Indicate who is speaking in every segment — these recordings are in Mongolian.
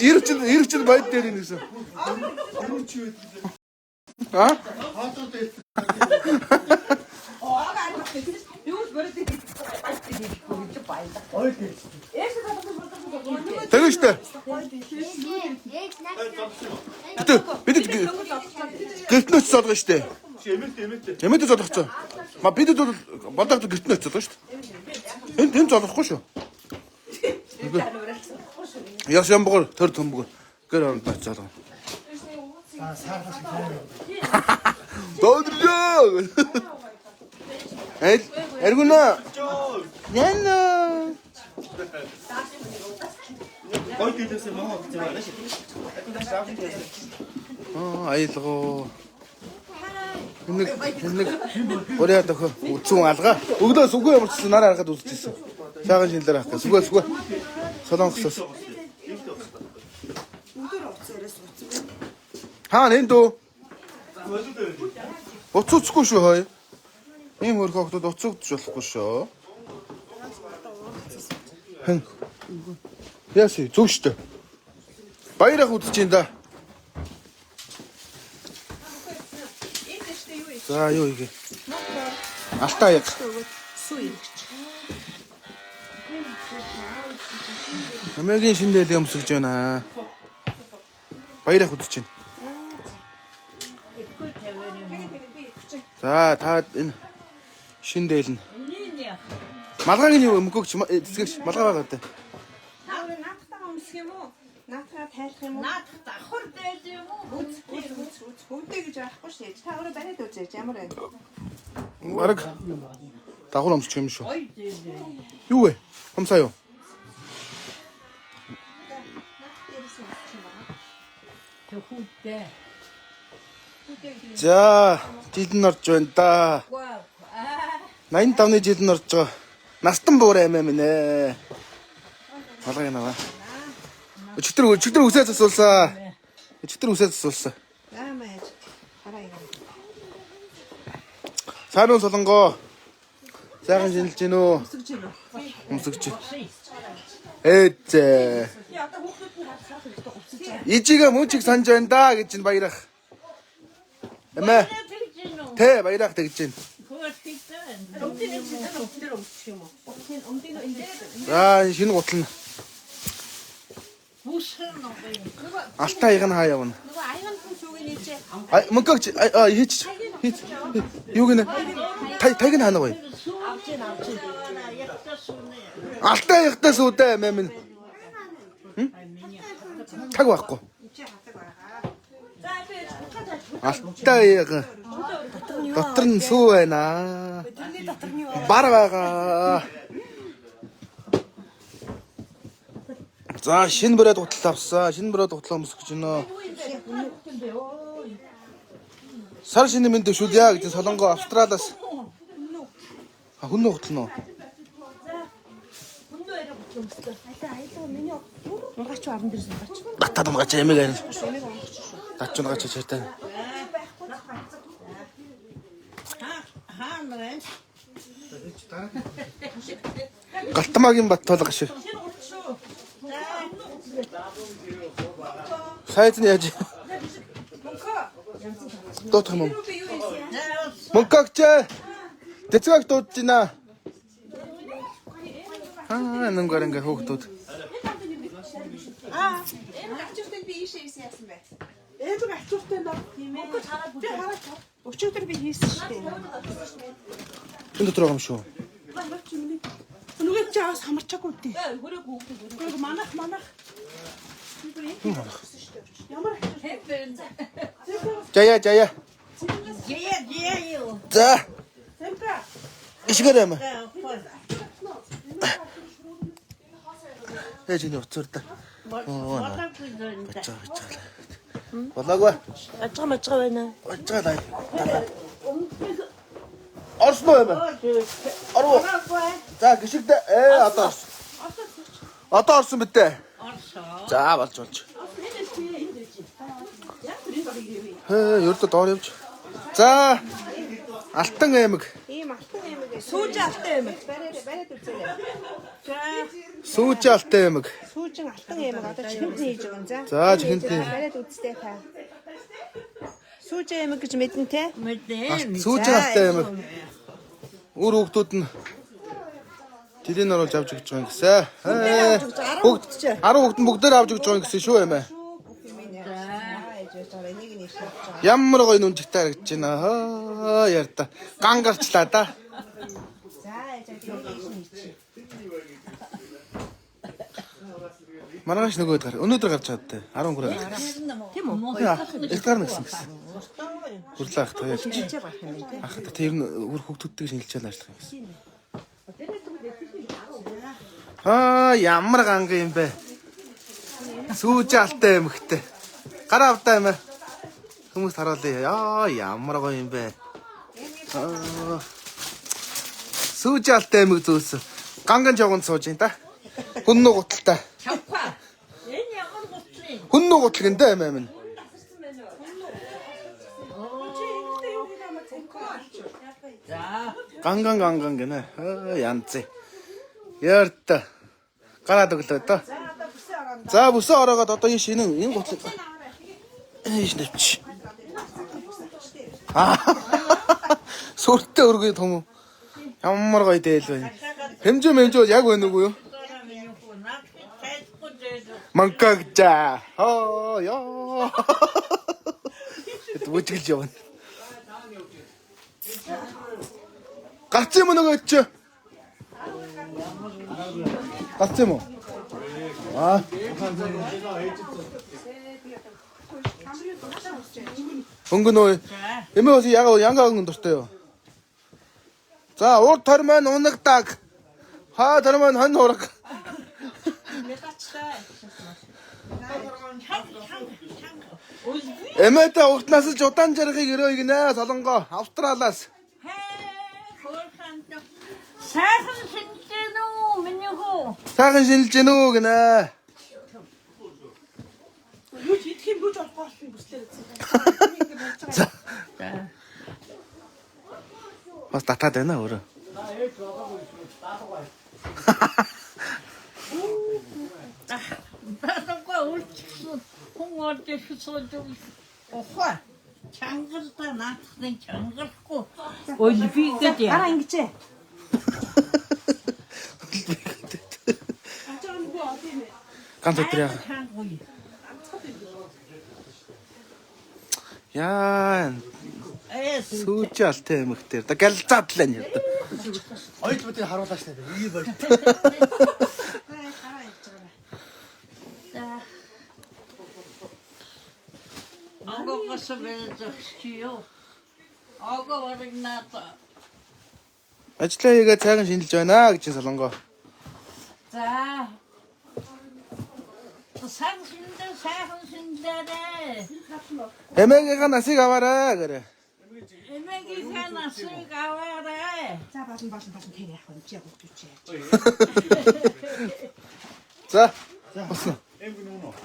Speaker 1: Ирвчин байд дээр ийн гэсэн. А? Тэгэн штэ. Гэтэ бид гэрт нь очиж золгоно штэ.
Speaker 2: Эмээтэй.
Speaker 1: Эмээтэй золгоцсон. Ма бидэд бол бодогд гэрт нь очиж золгоно штэ. Энд энд золгохгүй шүү. Яс ямбгор төр төмбгөр гэр оронд очиж золгоно.
Speaker 2: Аа саархаа шиг тань.
Speaker 1: Доодроо. Эл эргүнэ. Яна.
Speaker 2: Гой дэлээс муу гэж байна шүү.
Speaker 1: Аа аялгоо. Нэг нэг гурья дохо үцэн алга. Өглөө сүгүй ямарчсан нар харахад үзчихсэн. Шаахан шинэлэр авах. Сүгүй сүгүй. Солонгосоос. Хаа энэ дөө. Уц уцгүй шүү хой. Ийм хөрх охтод уц угдж болохгүй шүү. Хэн? Яасан зөв штэ. Баярах үзэж ин да. За юу хийгээ? Алтаа яг.
Speaker 3: Сүү иргэж.
Speaker 1: Намайгийн шинэ дээлээ өмсөж байна. Баярах үзэж байна. За та энэ шинэ дээл нь. Малгайг нь юу мөнгөгч цэцгэгч малгай байгаа даа.
Speaker 3: Та өөрөө наадахтайгаа өмсөх юм уу? Наадахаа тайлах юм уу?
Speaker 4: Наадах давхар дайж юм уу?
Speaker 3: Үз үз үз үз. Хөвдөө гэж байхгүй шүү дээ. Та өөрөө бариад үзээч ямар байна?
Speaker 1: Бараг дагуул өмсчих юм шүү.
Speaker 4: Ой дээ.
Speaker 1: Юу вэ? Хумсаа юу?
Speaker 3: Наадах дээрээс өмсчих юм байна.
Speaker 4: Тэхүүдээ.
Speaker 1: За жил нь орж байна да.
Speaker 4: Гва. Аа.
Speaker 1: 85-ны жил нь орж байгаа. Настан буур амиа минь ээ. Малгай наваа. Өчигдөр үсээ засуулсан. Өчигдөр үсээ засуулсан.
Speaker 3: За маяж. Хараа юм.
Speaker 1: Саарун солонгоо. Сайхан шинэлж гин үү?
Speaker 3: Өмсөж гин үү?
Speaker 1: Өмсөж. Ээзээ.
Speaker 3: Би одоо хүүхдүүд нь харах хэрэгтэй өмсөж байгаа.
Speaker 1: Ижигээ мөчиг санаж байна да гэж энэ баярах. Эмээ.
Speaker 4: Тэгж гин үү?
Speaker 1: Тэ баярах тэгж гин.
Speaker 4: Хөөрхийдээ.
Speaker 3: Өмдийн чинь өмдөр өмсөх юм уу? Өмдийн өмдийн энэ дээр
Speaker 1: За энэ шинэ гутал нь
Speaker 4: Бүсгэн нүгэн.
Speaker 1: алтаа аяг нь хаа явна.
Speaker 3: нөгөө аян хүн сүүг нээжээ.
Speaker 1: А мөнгөч а хийч хийч. Юу гинэ? Тай тайг нь хаана вэ?
Speaker 4: Авч ин авч ин. Ягта сүнэ.
Speaker 1: Алтаа аягтай сүйдээ эмээ минь. Таг байхгүй.
Speaker 3: Энд чи хадаг байгаа. За би
Speaker 1: Алтаа аяг. Дотор нь сүү байна.
Speaker 3: тэрний дотор нь юу?
Speaker 1: Бар байгаа. За шинэ бүрээд гутал авсан. Шинэ бүрээд гутлаа өмсөх гэж байна. Сар шинэ мэнд дэвшүүлье гэж Солонгоо Австралиас. А хүн нөө гутал нөө.
Speaker 3: Унгач аран дээр сунгач.
Speaker 1: Батад унгач эмэг арин. Дач унгач чартай.
Speaker 4: Хаа нэ?
Speaker 1: Галтмаагийн бат тулга шиг. Сайз нь яаж? Дуутах юм уу?
Speaker 3: Би юу хийсэн?
Speaker 1: Мөнгөгч. Тэцгэг дуудаж байна. Аа, нүнгээр ингээ хөөхтүүд.
Speaker 3: Аа, энэ ачууртай би ийшээ ийсэн яасан бэ? Ээмэг ачууртай нөө. Тийм ээ. Би хараач. Өчигдөр би хийсэн шүү дээ.
Speaker 1: Энэ дотор байгаа юм шүү.
Speaker 3: Нүгэ чи аваас хамарчаагүй үү? Хөрөөг манах манах. Ямар ачууртай?
Speaker 1: Жая, жая.
Speaker 4: Яа яа юу.
Speaker 1: За,
Speaker 3: Сэмпа.
Speaker 1: ишгээр юм. Яаж энэ уцаар да.
Speaker 4: Болоогүй зэн.
Speaker 1: Бачаа, бачаа. Болоогүй.
Speaker 3: Ажгаа мажгаа байна.
Speaker 1: Бачаа лай. Орсон уу юм? Оров. За, гიშгдэ. Одоо орсон. Одоо орсон бид дээ.
Speaker 4: Орсоо.
Speaker 1: За, болж болж. Хээ, ердөө доор явж. За, Алтан аймаг.
Speaker 3: Ийм алтан аймаг. Сүүж алтан аймаг. Бариад бариад үзээрэй. За
Speaker 1: Сүүжи Алтан аймаг.
Speaker 3: сүүж Сүүжин алтан аймаг одоо чихэнд хийж өгөн за.
Speaker 1: За, чихэнд нь.
Speaker 3: Бариад үсттэй та. Сүүжин аймаг гэж мэднэ те.
Speaker 4: Мэдээ.
Speaker 1: Сүүжин алтай аймаг. Үр хүүхдүүд нь жилийн оруулж авч өгч байгаа юм гэсэн. Бүгд 10 хүүхд нь бүгдээр авч өгч байгаа юм гэсэн шүү эмээ.
Speaker 3: Бүх юм нэ. Аа ээж байгаа энийг нь ийш авч байгаа.
Speaker 1: Ямар гоё нүнжигтэй харагдаж байна. Хаа ярта. Ган гарчлаа да.
Speaker 3: За ээж энийг ийш нь хийчих.
Speaker 1: Маргааш нөгөөд гар. Өнөөдөр гарч чадтай. 13 гарч.
Speaker 4: Тийм үү?
Speaker 1: Их гарна гэсэн гэсэн. Хурлаа ах таяа гэж.
Speaker 3: Шинжээ гарах юм байна те.
Speaker 1: Ах тэр нь үр хүүхдүүдтэйг шинжилж ажиллах юм гэсэн. Аа ямар ганга юм бэ? Сүүж алтай эмхтэй. Гараа авдаа юм аа. Хүмүүс харуулъя. Яа ямар гоё юм бэ? Аа. Сүүж алтай эмэг зөөсөн. Ганган жогонд сууж юм та. Хүн нүү гуталтай.
Speaker 4: Чавха. Энэ ямар гутлын?
Speaker 1: Хүн нүү гутал гэнэ эмээ минь.
Speaker 4: За.
Speaker 1: Ганган ганган гэнэ. Аа янз. Ярта. Гараад өглөө доо. За бүсээ ороогоод одоо энэ шинэ энэ гутлыг ийш нэвч. Аа. Сүртэй өргөе том. Ямар гоё дээл байна. Хэмжээ мэмжээ яг байна уу юу?
Speaker 4: Дараа миний хүү наад би тайлахгүй дээд.
Speaker 1: Манкагжа. Хоо ёо. Бүжгэлж явна. Гарц юм нөгөө чи. Гарц юм уу? Аа. Өнгө нөө. Эмээ бас яг янга өнгөн дуртай юу? За урд тор маань унагдаг. Хаа тор маань хонь хураг.
Speaker 4: Чанга чанга чанга. Үлгүй.
Speaker 1: Эмээтэй урт насалж удаан жаргахыг өрөөе гинэ Солонгоо Австралиас.
Speaker 4: Хээ хөөрхөн. Сайхан шинжээ үү миний хүү?
Speaker 1: Сайхан шинэлж гэнэ үү гинэ.
Speaker 3: Юу ч идэх юм юу ч орохгүй болсон бүслээр үзсэн.
Speaker 1: За. Бас татаад байна өөрөө.
Speaker 4: Бадаггүй үлчсэн хүн орж ирсэн зүйл ухаа. Чангалда наадхны чангалахгүй. Үлгүй гэдэг.
Speaker 3: Гараа ингэжээ. Ачаа нөгөө одоо юм.
Speaker 1: Ганц өдөр яа.
Speaker 4: Чангагүй.
Speaker 1: Яа,
Speaker 4: Ээ
Speaker 1: сүүж алтай эмэгтэй. Да галзаад л энэ.
Speaker 2: Хоёул бүгдийг харуулаач нэ. Ийм болж.
Speaker 3: Гараа ингэж байгаа.
Speaker 4: Огоогоос бэлдчихье. Ого варгнаад
Speaker 1: Ажлаа хийгээ цайхан шинэлж байна гэж Солонгоо.
Speaker 4: за. Сан шиндэ сайхан шиндэрэ.
Speaker 1: Эмээгийнхаа насыг аваарай гэрэ.
Speaker 4: Эмээгийнхээ насыг аваарай.
Speaker 3: За болон болон болон тэр яах вэ? Чи яг үгүй чи.
Speaker 1: За. Босно.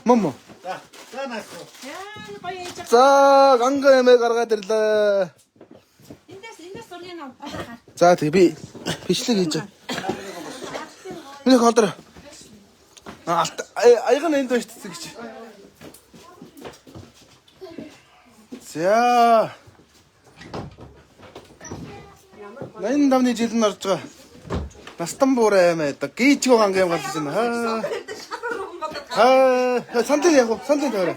Speaker 1: Мөн мөн.
Speaker 2: За. За наач.
Speaker 3: Яа гоё ээж.
Speaker 1: За, ганга эмээ гаргаад ирлээ.
Speaker 3: Эндээс эндээс зургийг ав. Одоо гар.
Speaker 1: За тэг би бичлэг хийж байгаа. Миний холдор. Алт аяга нь энд байна шүү дээ гэж. За. 85-ны жил нь орж байгаа. Настан буурай аймаа да. Гийчгөө ганга юм гарч ирсэн. Аа. Аа, сандлын яг уу, сандлын тавиарай.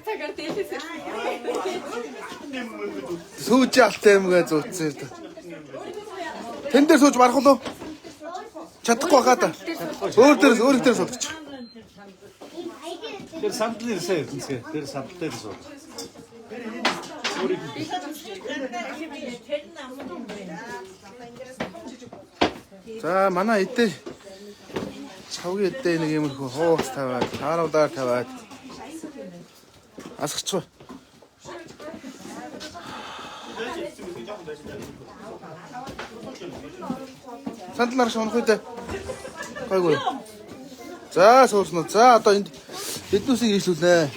Speaker 1: Сүүж алтай юмгээ зүүцсэн юм да. Тэн дээр сууж барах уу? Чадахгүй хаа та. Өөр дээр өөр дээр суулгач.
Speaker 2: Тэр сандлын ирсэн юм. Тэр сандал дээр суу.
Speaker 4: Тэр нам юм байна.
Speaker 1: За манай эдээ чавгийн эдээ нэг иймэрхүү хууц тавиад, тааруулаар тавиад асгачих. Сандал нарш унах үедээ гайгүй. За суурсан уу. За одоо энд эднүсийг ийшлүүлнэ.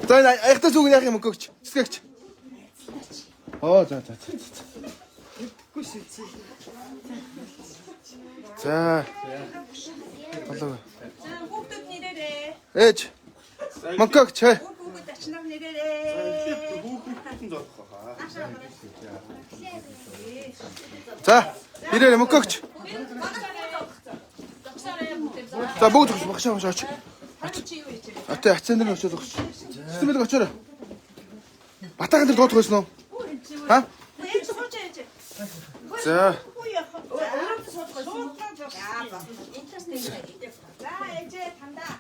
Speaker 1: За энэ аяхтай зүг яах юм өгөөч. Цэцгэгч. Оо за за за. За. Болоо.
Speaker 3: За хүүхдүүд нэрээрээ.
Speaker 1: Ээж. Мөнгөг чай.
Speaker 3: Хүүхдүүд ачнаа нэрээрээ.
Speaker 2: Хүүхдүүд зодох хаа.
Speaker 1: За. Ирээрээ мөнгөгч. За бүгд өгч багшаа багшаа оч. Ата ацсан дээр очиод өгч. Системэлэг очоорой. Батаахан дээр дуудах байсан уу? Ха?
Speaker 3: Ээж сууж ээж.
Speaker 1: За.
Speaker 3: За ээжээ тандаа.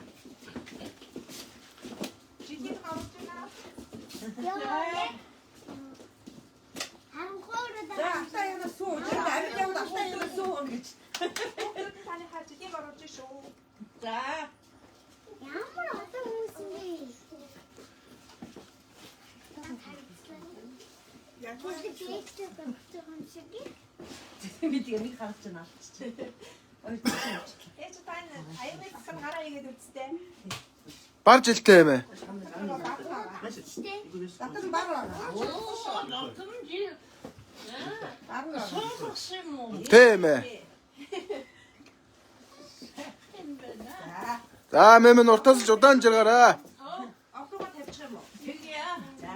Speaker 3: Жилийн оруулж байна.
Speaker 5: За автаа яна суу. Тэр амид яваад автаа яна суу гэж.
Speaker 3: Хүүхдүүд таны хаа жилийн оруулж шүү.
Speaker 4: За.
Speaker 6: Ямар одоо хүмүүс юм бэ?
Speaker 5: Би тэгээ нэг харж байна алччих.
Speaker 3: Ээж та энэ аяны засаг гараа игээд үзтээ.
Speaker 1: Бар жилтэй юм ээ.
Speaker 5: Татан бар байна.
Speaker 4: Нотон жил.
Speaker 5: Бар байна.
Speaker 4: Суугсан юм уу?
Speaker 1: Тийм ээ.
Speaker 4: Юм байна.
Speaker 1: За мэ мэн уртаас л удаан жаргаарай.
Speaker 3: Орлогоо тавьчих юм уу?
Speaker 4: Тэгээ.
Speaker 3: За.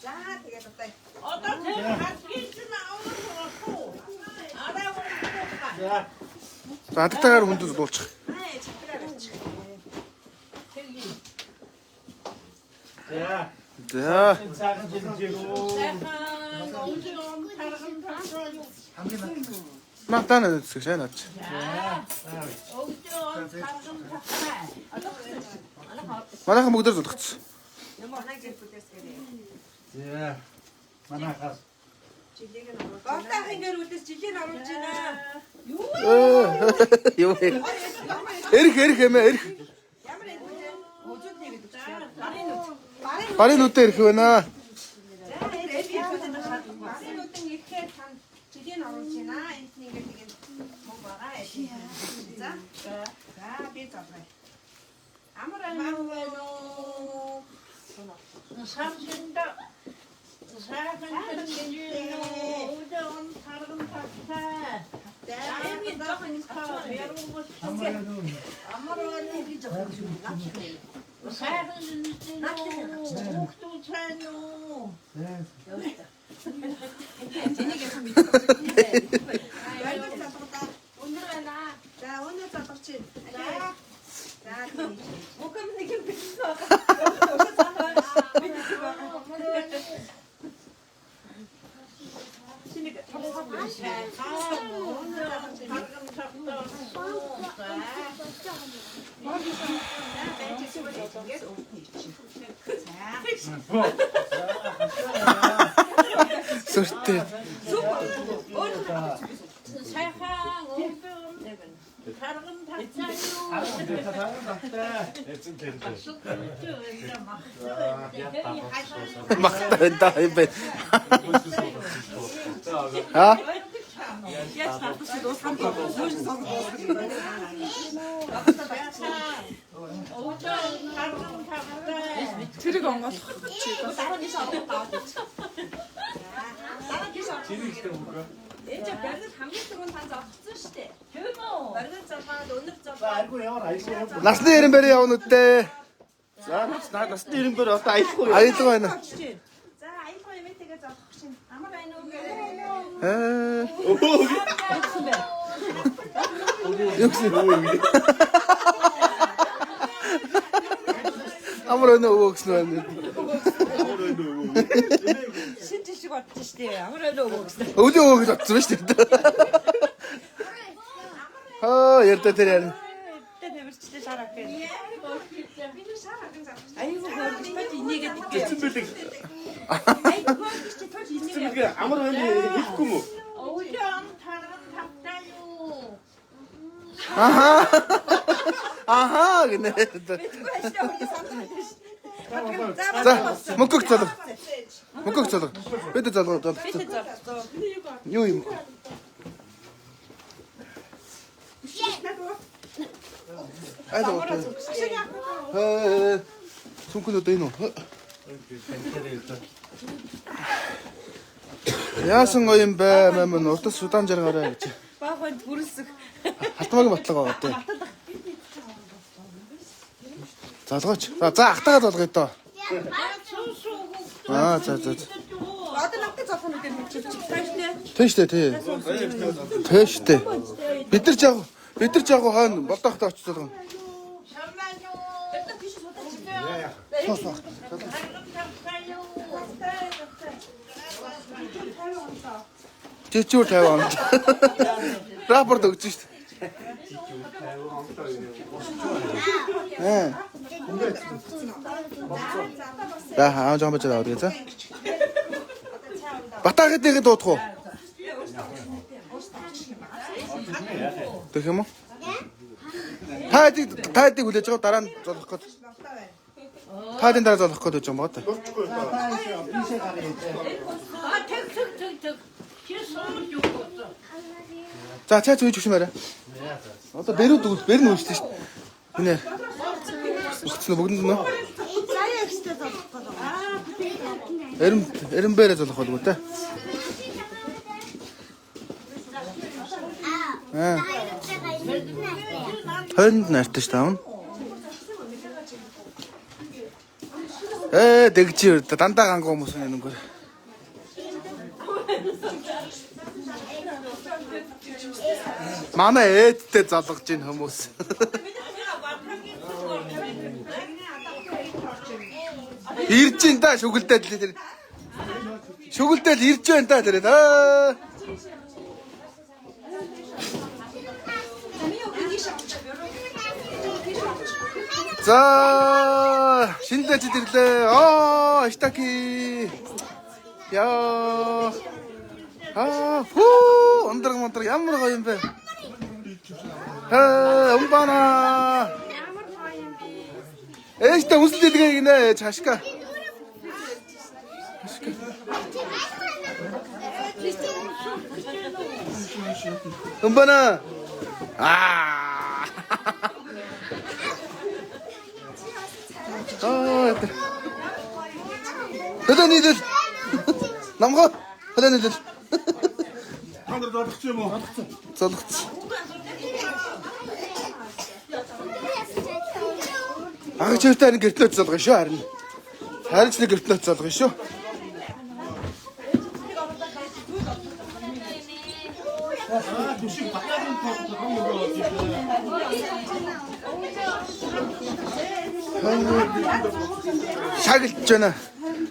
Speaker 3: За тэгээд одоо
Speaker 4: Одоо тэр хадгийн чинь авах уу? Араа уу.
Speaker 1: За хадагтайгаар хүндэд дуулчих.
Speaker 3: аа чатраа барьчих.
Speaker 4: Тэгээ.
Speaker 2: За.
Speaker 1: За.
Speaker 2: Сайхан жилжээ.
Speaker 4: Сайхан өглөөн тарган тарган юу?
Speaker 1: Натаа нүцгэх шай наач.
Speaker 4: Өглөөн тарган тарган.
Speaker 1: Манайхан бүгдээр зулгацсан.
Speaker 3: Манай гэр бүлээс гэрээ.
Speaker 2: За. Манайхаас
Speaker 3: Жилийг нь оруулж байна.
Speaker 5: Гортаахан гэр бүлээс жилийг оруулж байна.
Speaker 1: Юу вэ? Эрх эрх юм ээ эрх.
Speaker 3: Ямар энэ вэ?
Speaker 5: Үзүүд нэгэд өгчихлээ. Барын нүд.
Speaker 3: Барын
Speaker 1: Барын нүдэ эрх байна.
Speaker 3: За ээж барын нүдэн ирэхээр тань жилийг нь оруулж байна. Энд нь ингээд нэг мөнгө байгаа. За. За би зовлоо. Амар байна уу?
Speaker 4: Байна уу? Самсинда сайхан жилжээ. Өглөөн тарган тарган.
Speaker 3: За
Speaker 5: Аймгийн жоохон юм авчих.
Speaker 4: Амар байна уу гэж сайхан жилжээ. Хүүхдүүд сайн уу?
Speaker 3: Баяр залгадаа. Өндөр байна. За өндөр залгач чинь. За. За тийм.
Speaker 5: Мөнхөм нэг юм бичсэн байгаа. Чиний томсгоо биш.
Speaker 4: Сайхан өглөөн тарган тарган.
Speaker 3: За байж ирсэн бол ингээд өвдөн ичих. За.
Speaker 1: Сүртэй.
Speaker 4: Сайхан өглөөн тарган тарган юу?
Speaker 2: Эзэн тэрдээ.
Speaker 1: Махтай байна да юм байна. Ха?
Speaker 5: Яаж таарсан дуусгах юм бэ? Нүүр сонгох.
Speaker 4: Өглөөн тарган тарган.
Speaker 3: Тэрийг онгойлгох чи
Speaker 5: Дараа нь шалгах аваад ирчих.
Speaker 3: Дараа тийш орох.
Speaker 2: Чирэгтэй мөнгө.
Speaker 5: Ээж барин хамгийн түрүүнд тань зовцсон шүү дээ.
Speaker 4: Тийм үү?
Speaker 5: Барин зовоод өнөр
Speaker 2: За
Speaker 5: зовоод
Speaker 2: айгүй ямар айгүй ямар.
Speaker 1: Насны эрен барь явна үдээ.
Speaker 2: За насны ирэнбэр одоо аялахгүй.
Speaker 1: Аялга байна.
Speaker 3: За аялгаа юмтэйгээ зовлох чинь. Амар байна уу гэрээ.
Speaker 1: Аа. Юу гэсэн? Амар өнөө өвөө гэсэн байна.
Speaker 5: шин жишг бодчих шүү дээ. Амар өнөө өгөө гэсэн.
Speaker 1: Өвлийн өвөө гэж бодсон ба шүү дээ. Аа, ярьдаа тэр ярина.
Speaker 5: Тэ тамирчлаа шар авах.
Speaker 3: Би нэг шар хаган залгах.
Speaker 5: Аюу хөөргөж тож инээгээд идэв.
Speaker 2: Эцэн бэлэг.
Speaker 5: Аюу хөөргөж чи тож инээгээд.
Speaker 2: Бэлэг амар байна хэлэхгүй юм уу?
Speaker 4: Өглөөн тарган тарган юу?
Speaker 1: Ахаа. Ахаа гинэ.
Speaker 5: Ажлаа хөргө санаа шүү.
Speaker 1: За, мөнгөг золго. Мөнгөг золго. Бид золго золго. Юу юм? Айд уу. Ээ. Сүнхэн одоо энэ үү? Яасан гоё юм бэ? Мам урдас судаан жаргаарай гэж.
Speaker 5: Баахын бүрэлсэх.
Speaker 1: Халтмаагийн батлага байгаа тий. Залгооч. За за ахтайгаа залгая доо. Аа за за. за.
Speaker 3: Одоо намтай золох нь дээр мэдчихэж байна.
Speaker 1: Тэ штэ тий. Тэ штэ. Бид нар жаа бид нар жаа хойно болдоохтой очиж залгана. Суу суу. Жижүүр 50 онд. Рапорт өгч штэ. Аа. За аа жоо бачаа аваад гээ за. Батаагд нэгэ дуудах уу? Тэгэх юм уу? Та хэдийг хүлээж байгаа дараа нь золох гээд. Та хэдийн дараа золох гээд байж байгаа юм байна.
Speaker 4: А тэг тэг тэг тэг. Чи сууж өгөө.
Speaker 1: За цай зүйж өгч юм арай. Одоо бэрүүд үл бэр нь үүсдэг шүү дээ. Гинэ. Өгцөн бүгдэнд нөө.
Speaker 3: Заяа ихтэй золох гээд байгаа.
Speaker 1: Эрэм эрэмбэрэ золох болов уу те. Аа. Тойронд нартай шүү дээ аав. Ээ дэгжи дандаа гангуу хүмүүс юм нүгэр. Манай ээдтэй залгаж ийн хүмүүс. Ирж ин да шүгэлдээд л тэр. Шүгэлдээд ирж байна да тэр. Аа. За, шинэлж ирлээ. Аа, аштаки. Яа. Аа, хүү, ундраг мундраг ямар гоё юм бэ? Аа, умбана. Ээжтэй үсэл дэлгээ гинэ чашка. Умбана. Аа. Аа. Хөдөө нийлэл. Намгаа хөдөө нийлэл.
Speaker 2: Та нар золгоч юм уу?
Speaker 1: Золгоц. Агч хоёртой харин гэртлөөч золгоно шүү харин. Харин ч нэг гэртлөөч золгоно шүү.
Speaker 2: Аа түшиг батарын топ том нөгөө болж байна.
Speaker 1: Шагилж байна.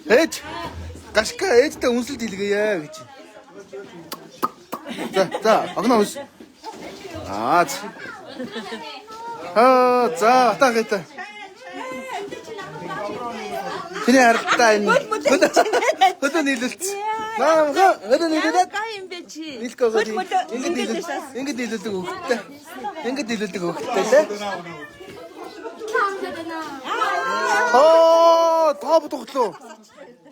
Speaker 1: Ээж гашка ээжтэй үнсэлт илгээе гэж. За за огноо үнс. Аа. за. Аа за атаа гэта. Тэрний харалтаа энэ. Хөдөө нийлэлц. Наамга хөдөө нийлээд
Speaker 5: Гай юм бэ чи.
Speaker 1: нийлэх байгаа. Ингээд нийлэл. Ингээд нийлүүлдэг хөвгттэй. Ингээд нийлүүлдэг хөвгттэй лээ. Аа, топ дуглуу.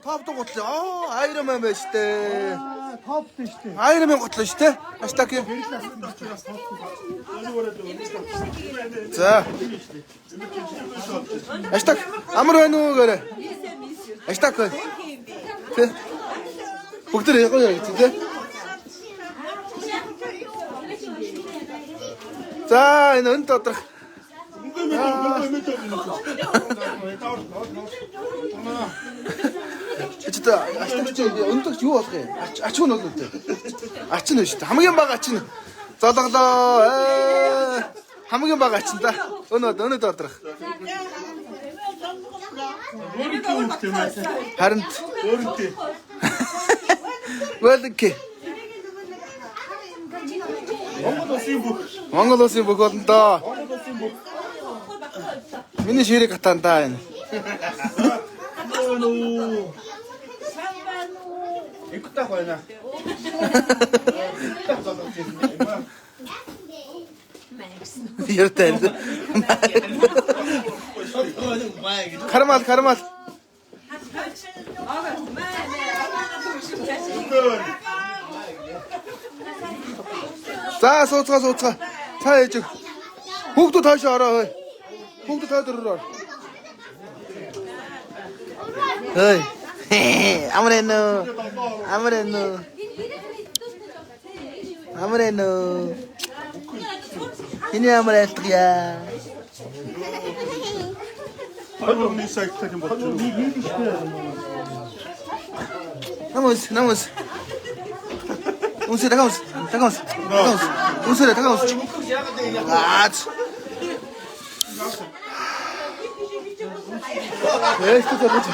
Speaker 1: Топ дуглуу. Аа, Iron Man байж тээ.
Speaker 2: Топ тийм шүү дээ.
Speaker 1: Iron Man готлоо шүү дээ. Хаштаг юм. За. Хаштаг амар байна уу гэрэ. Хаштаг. Тэ. Бүгд л гоё гэж тэ. За, энэ өн доторх Чи та аштаг чи өндөгч юу болох юм? Ач ач хүн бол үү? Ач нь шүү дээ. Хамгийн бага ач нь золголоо. Ээ. Хамгийн бага ач нь да. Өнөө өнөө доторх. Харин
Speaker 2: Өөрөнтэй.
Speaker 1: Вэлки.
Speaker 2: Монгол улсын бүх.
Speaker 1: Монгол улсын бүх олон доо.
Speaker 2: Монгол улсын бүх.
Speaker 1: Миний ширэг гатаан даа энэ.
Speaker 2: Нөө. Икутах байна. Икутах золгож байна.
Speaker 1: Яртай. Кармал кармал. За сууцгаа сууцгаа. Цаа ээж. Хүүхдүүд хойшоо ороо хөөе. Хүүхдүүд хойд өрөөр ор. Хөөе. Амар энэ. Амар энэ. Амар ээ нөө. Эний амар айлтгая.
Speaker 2: 2 сая юм болж байна.
Speaker 1: Намус, намус. Үнсээ дахиад үнс. Дахиад үнс. Дахиад үнс. Үнсээ дахиад үнс. Аа. Эстэ залгаж.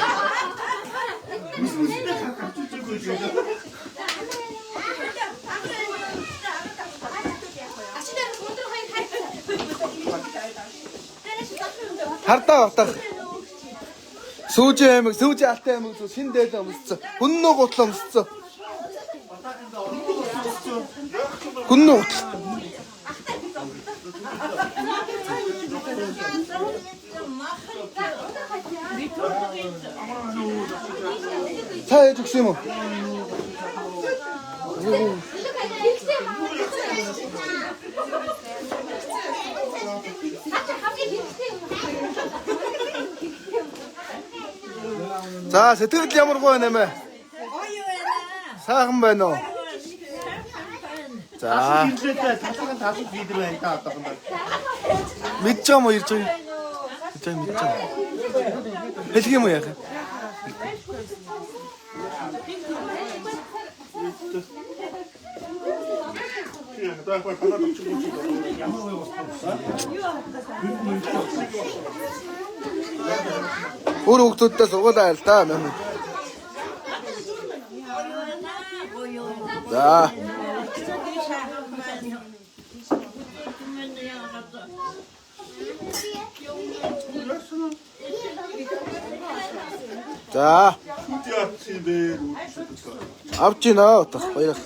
Speaker 1: Хардаа утах. Сүүжи аймаг, Сүүжи алтай аймаг зү шин дээлээ өмссөн. Хүннөө гутлаа өмссөн. Хүннөө гутал. Та ээж өгсөн юм уу? За сэтгэл ямар гоё байна мэ? Сайхан байна уу? За.
Speaker 2: Ирлээ талхан талхан лидер байна та одоохондоо.
Speaker 1: Мэдж байгаа юм уу ирж байгаа юм? Мэдж байгаа мэдж байгаа. Хэлэх юм уу яах юм? Өөр хүүхдүүдтэй сургуулаа айл та мэн. За. За. Авч гинэ утах баярах.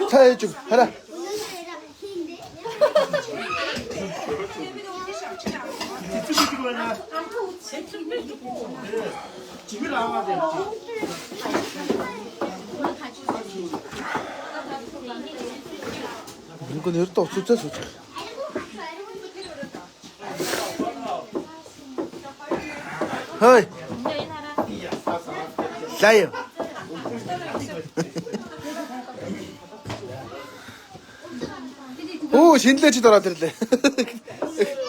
Speaker 1: Та ээж хараа.
Speaker 2: Чихэр аваад явчих.
Speaker 1: Нүгэн ердөө уц үзээ сууж. Хой. Лайв. Оо, шинэлээчд ороод ирлээ.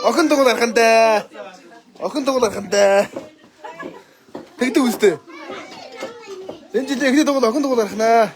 Speaker 1: Охин дугуул архандаа. Охин дугуул архандаа. Тэгдэг үстэй. Энэ жилийн эхний дугуул охин дугуул архнаа.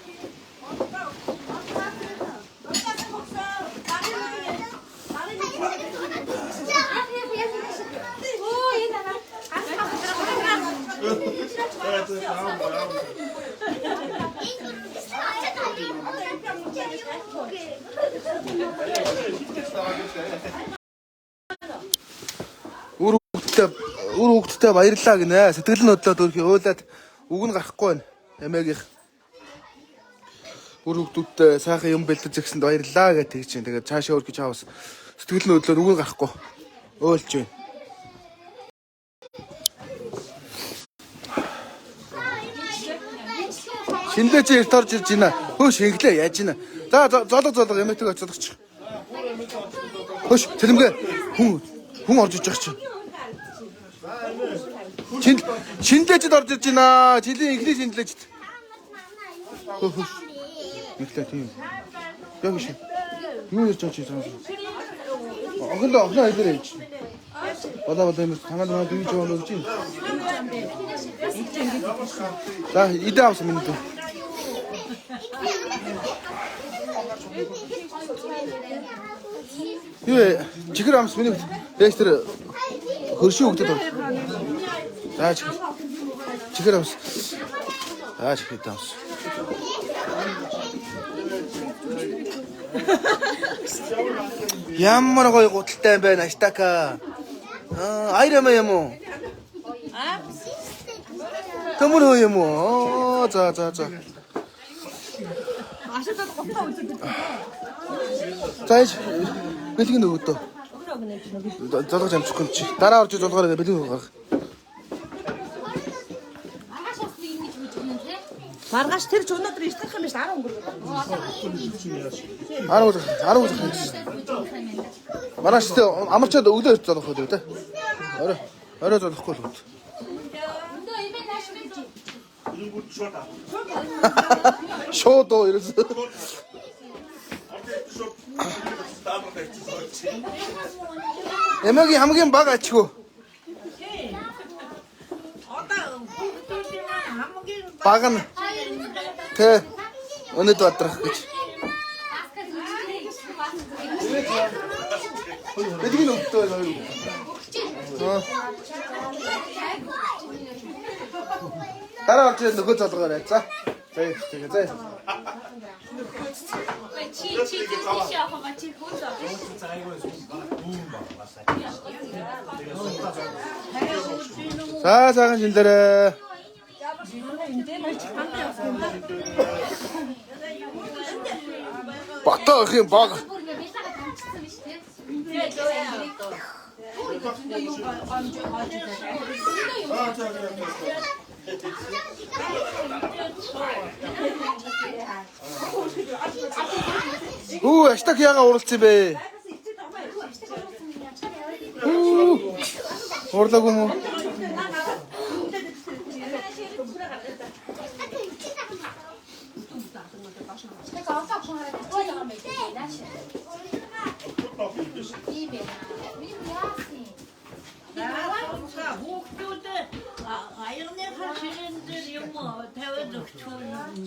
Speaker 1: Үр хүүхдтэй баярлалаа гинэ. Сэтгэл нь хөдлөөд өрхий уйлаад үг нь гарахгүй байна. Эмээгийнх үр хүүхдүүдтэй сайхан юм бэлдэж өгсөнд баярлалаа гэж тэгж чинь. Тэгээд цаашаа өрхий чаавас сэтгэл нь хөдлөөд үг нь гарахгүй уйлж байна. Шинлээ чи эрт орж ирж байна. Хөөш инглээ яаж байна. За золог золог эмээтэйг оцолгоч. Хөөш цэлмгээ хүн орж иж байгаа чи. Шинлээчд орж иж байна. Жилийн эхний шинлээчд. Хөөш. Инглээ тийм. Яг шиг. Юу ярьж байгаа чи цааш. Охин хэлээрэй чи. Болоо болоо юм танаа наа дүйж яваа гэж байна. За идэ авсан миний дүү. Юу чихэр амс миний яаж тэр хөршийн хөгдөд орж. За чихэр амс. За чихэр амс. Ямар гоё гуталтай юм байна Аштака. Аа айрама юм уу? Төмөр хөө юм уу? За за за. За бэлэг нь өгдөө. Золгож амжихгүй юм чи. Дараа орж золгоорой бэлэг гарга.
Speaker 3: Маргааш тэр ч өнөөдөр ирэх юм биш 10 өнгөрөө.
Speaker 1: 10 өнгөрөх. Маргааш тэ амарчаад өглөө ирж золгох үү те. Орой золгохгүй л үү.
Speaker 2: Ирэнгүүт шууд авах.
Speaker 1: Шууд уу ерөөсөө.
Speaker 2: Орж шууд даалгавар тавьчихсан.
Speaker 1: Эмээгийн хамгийн бага ачгүй.
Speaker 4: Одоо хүүхдүүдийн маань хамгийн
Speaker 1: Бага нь тэ өнөд бадрах гэж. Бидний өвдөө байна хоёр. Аа. Дараа орж ирээд нөхөө золгоорой. За. За тэгээ за.
Speaker 5: Чи чи тийш явах ба чи хүн зов.
Speaker 1: За сайхан шиндэрээ. Бата ах юм баг.
Speaker 5: Бүр ингээ бэлага тамчсан биш тий.
Speaker 1: Хүү аштак яга уралцсан бэ? Хүү. Уурлаагүй юм уу?
Speaker 5: Тэг одоо хүн хараад ичээд байгаа юм байна. Нааш. Тийм ээ. Миний яасан юм?
Speaker 4: Хүүхдүүд аягныхаа ширээн дээр юм тавиад өгчих юм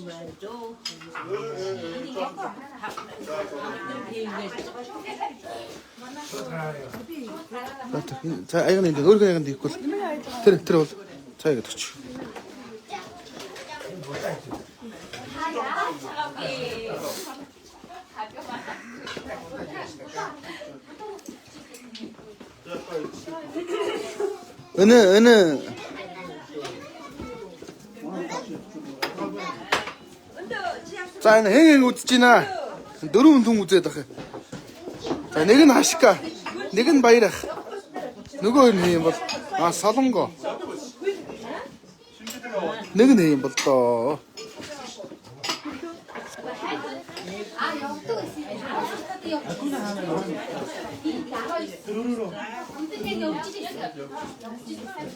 Speaker 4: байна дөө.
Speaker 1: За тэр за аяг нь өөрхөн аяг нь хийхгүй л. Тэр тэр бол цаа гэдэг чи. Өнө өнө. За энэ хэн хэн үзэж байна? Дөрвөн хүн үзээд байх юм. За нэг нь хашка, нэг нь баяр ах. Нөгөө хоёр нь хин юм бол а солонго. Нэг нь хин юм бол доо.
Speaker 6: А явдаг гэсэн юм. Хурцтай явдаг. Тийм 19. Энд яг явж ирсэн. Явж ирсэн.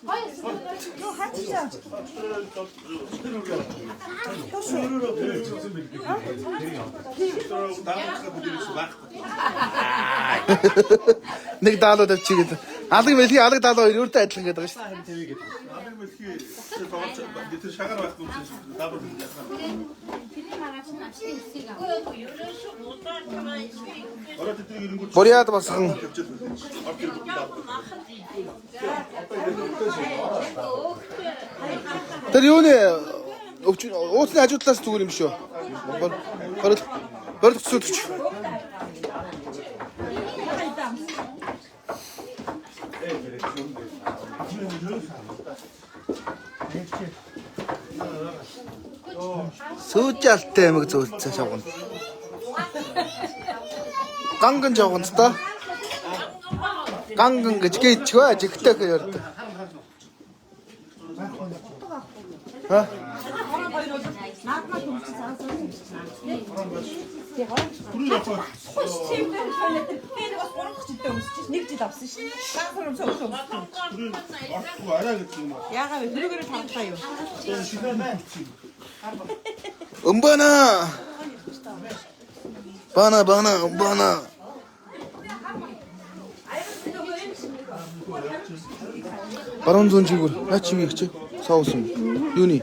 Speaker 6: Гоё юм.
Speaker 1: Нэг даалуу тавьчих гэдэг. Алаг мэлхий алаг даалуу хоёр өөртөө адилхан гэдэг байгаа шүү дээ.
Speaker 2: Алаг мэлхий тоглож тэр шагаар байхгүй юм шиг даалгавар яасан.
Speaker 6: Тэрний маргааш нь авчиг үсгийг ав.
Speaker 4: Ерөөсөө удаан чамаа
Speaker 2: Ороод тэдний ирэнгүүт
Speaker 1: Бурят басхан.
Speaker 2: тавьчихсан. Орж ирэнгүүт даалгавар.
Speaker 1: Тэр юуны өвч ууцны хажуу талаас зүгээр юм шүү. Борол борол төсөөлөч. Сүүжалтай амиг зөөлцсөн шавган. Ганган жавган та. Ганган гэж гээчвэ жигтэй хэрэг. Ха?
Speaker 3: Би нэг бас 3 жилдээ өмсөж нэг жил авсан шин. Ганцаар өмсөө өмсөө.
Speaker 2: Орохгүй арай гэдэг юм уу?
Speaker 3: Яагаад вэ? Тэрүүгээр тавлаа юу?
Speaker 1: Өмбана. Бана бана өмбана. Баруун зүүн чигээр наа чимээ чи соус юм. Юуны?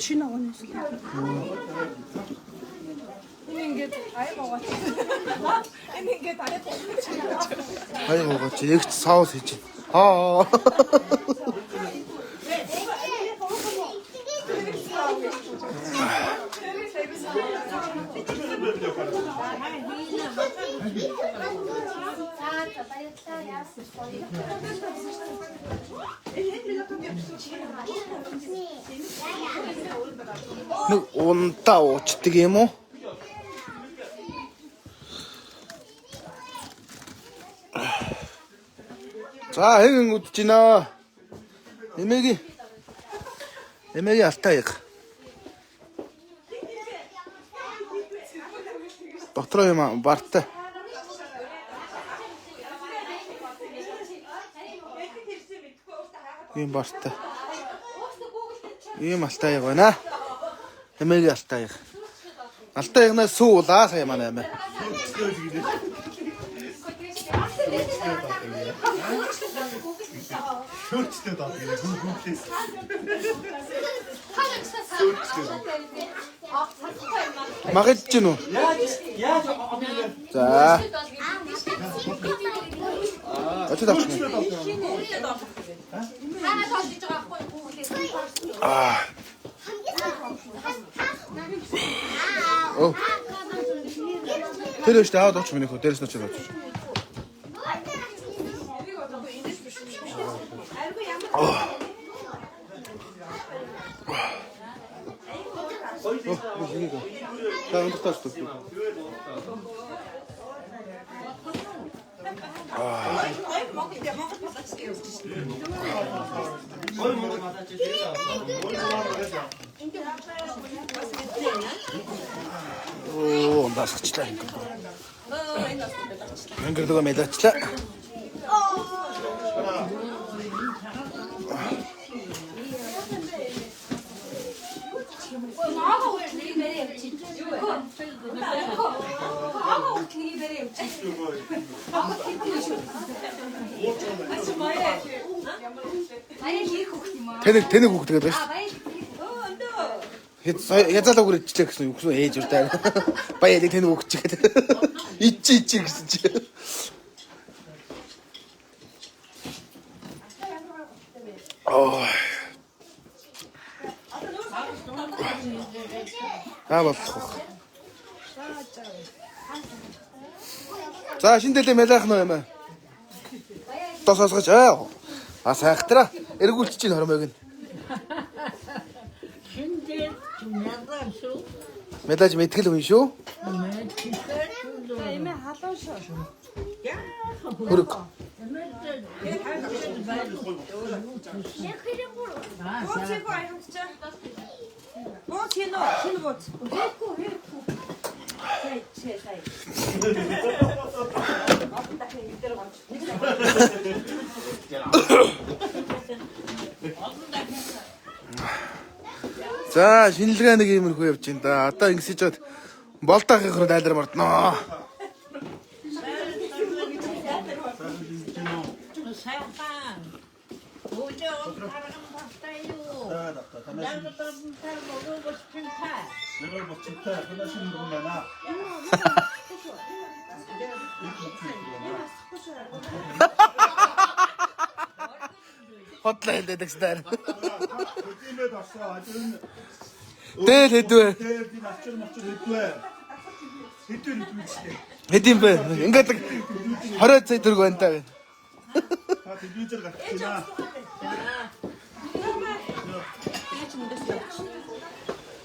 Speaker 3: Шинэ огоны юм. Энэ ингээд аяг угаач. Энэ ингээд аяг угаач.
Speaker 1: Хаяг угаач яг ч соус хийж. Аа.
Speaker 6: За за баярлалаа. Яасан гоё.
Speaker 1: Нэг унтаа уучдаг юм уу? За хэн хэн үдэж байна? Эмээгийн Эмээгийн алтай яг. Дотроо юм бартай. Юм бартай.
Speaker 5: Өөртөө Google дээр
Speaker 1: Ийм алтай яг байна. Эмээгийн алтай яг. Алтай ягнаас сүү уулаа сая манай эмээ.
Speaker 2: Шөөрчтэй доо гэнэ гүнглээс.
Speaker 1: Магадж гин үү?
Speaker 2: Яаж одоо ингэ
Speaker 1: За. Очиж авчих.
Speaker 6: Ханаа тоолж байгаа байхгүй юу?
Speaker 1: Аа. Оо. Тэр өштэй аваад очих минийх үү? Дээрээс нь очиж авчих. Оо, энийг. За, өндөр тас тус. Оо, ундасгачлаа ингэ. Ингэрдэгөө мэлачлаа.
Speaker 6: Ага хүртэл нэг барай явчих. Ага хүртэл нэг барай явчих. Ага тэгдэг шүү. Баяа хийх хөх юм аа.
Speaker 1: Тэнэг тэнэг хүүхд гэдэг шүү.
Speaker 6: А баяа
Speaker 1: дээ. Язаалаа үгээр ичлээ гэсэн юу гэсэн ээж үр даа. Баяа яг тэнэг хүүхд чигээд. Ичи ичи гэсэн чи. Оо. Аа болох. За шинэ дэлээ мэлаах нөө юм аа. Тос осгож аа. А сайхтраа эргүүлчих чинь хормойг нь.
Speaker 4: Шиндээ чимээдэн шүү.
Speaker 1: Мэлаж мэтгэл хүн шүү.
Speaker 3: Эмээ халуун шүү.
Speaker 1: Хөрөг.
Speaker 3: Бууц хийх үү аяхч. Бууц хийн үү? Шинэ бууц. Хэрэггүй хэрэггүй. Сая сая сая. Олон дахин энэ дээр гомч.
Speaker 1: За шинэлгээ нэг иймэрхүү явж байна да. Одоо ингэсэж чад болтоохын хөрөнд айлар мартнаа.
Speaker 4: Сайхан. Өглөө тарган тавтай юу?
Speaker 2: За давта. Танаас
Speaker 4: Дагдан тар мөрөө босчин та.
Speaker 2: нэгэр бочтой танаас юм байна.
Speaker 1: Хотлоо хэлдэг гэсэн даа.
Speaker 2: Хөдөлмөд орсон. Ажин
Speaker 1: Дээл хэдвэ.
Speaker 2: дээр би навчир мовчир хэдвэ. Хэдвэ хэдвэ.
Speaker 1: Хэд юм бэ? Ингээд 20 сая төгрөг байна та.
Speaker 2: Та телевизээр гарч байна.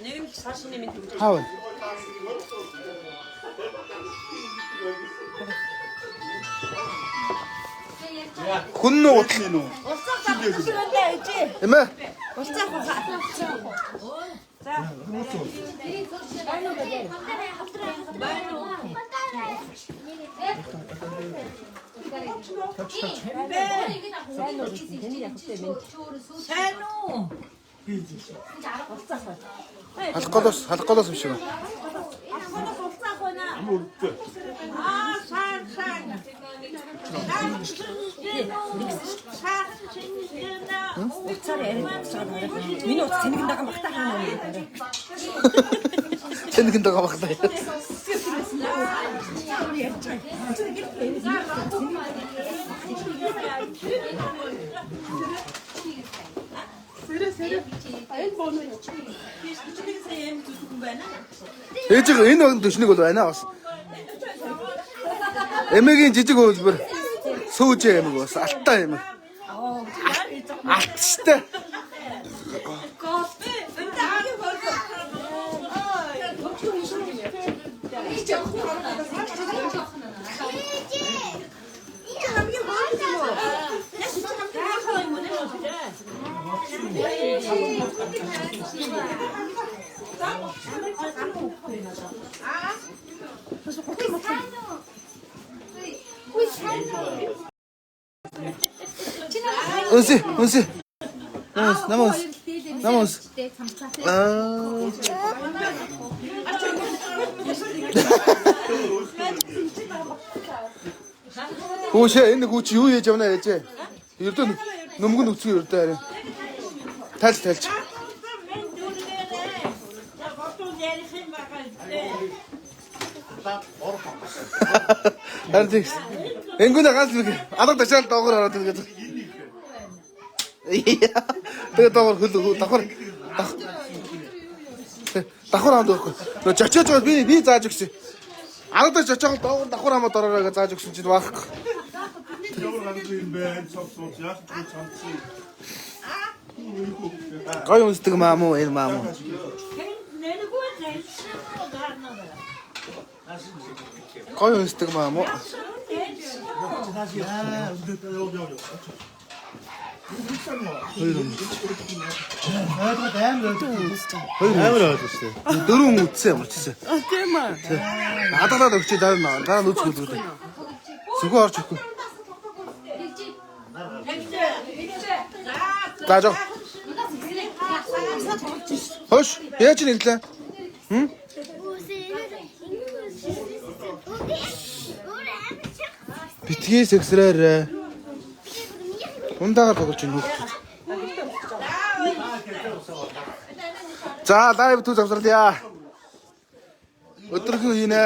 Speaker 5: Нэг нь цааш нь минь төгсөж.
Speaker 1: Хаа вэ? Хүн нүү гутал
Speaker 2: Нэ нүү.
Speaker 1: Эмээ.
Speaker 3: Улцаах уу?
Speaker 4: Сайн уу?
Speaker 1: Халах голоос халах голоос юм шиг.
Speaker 4: Ахмад улцаах байна. Аа сайн сайн.
Speaker 5: Уцаар яриад байгаа. Миний уц цэнгэнд байгаа бахта хаана юм бэ?
Speaker 1: Тэнхэнд байгаа баглаа. Ээж энэ баг 41 бол байна бас. Эмээгийн жижиг хөлбөр сүүж эмэг бас алтан эмэг. Алт штэ. Үнси, үнси. Үнс, намаа үнс. Нам ус. Аа. Хүүшээ энэ хүү чи юу хийж явна яжээ? Ердөө нөмгөн нүцгэн ердөө арай. Тайлж тайлж. Харин тэгс. Энгүүнэ ганц нэг алга ташаал доогоор ороод ирэх гэдэг. Тэгээ доогоор хөл давхар давхар хамт байхгүй. Нөө жочоож байгаа би зааж өгсөн. Алга таш жочоог доогоор давхар хамаад ороорой гэж зааж өгсөн чинь байхгүй.
Speaker 2: Ямар ганггүй юм бэ? Энэ цог сууж яах вэ? Чамдсан.
Speaker 1: Гоё үнсдэг маам уу энэ маам уу. Гоё үнсдэг маам уу.
Speaker 2: Яа, өндөө яв яв яв.
Speaker 1: Хоёр амар ойлгосон. Дөрөв үтсэн ямар ч гэсэн. Тийм ээ. Хадгалаад өгчээ дараа нь дараа нь үцгүй зүгтэй. Сүхөө орж өгөхгүй. За жоо. Хош, яаж нэрлээ? Хм? Битгий сэгсрээр ундаагаар тоглож байна хүүхдүүд. За, лайв төв завсарлая. Өдрөхөн хийнэ.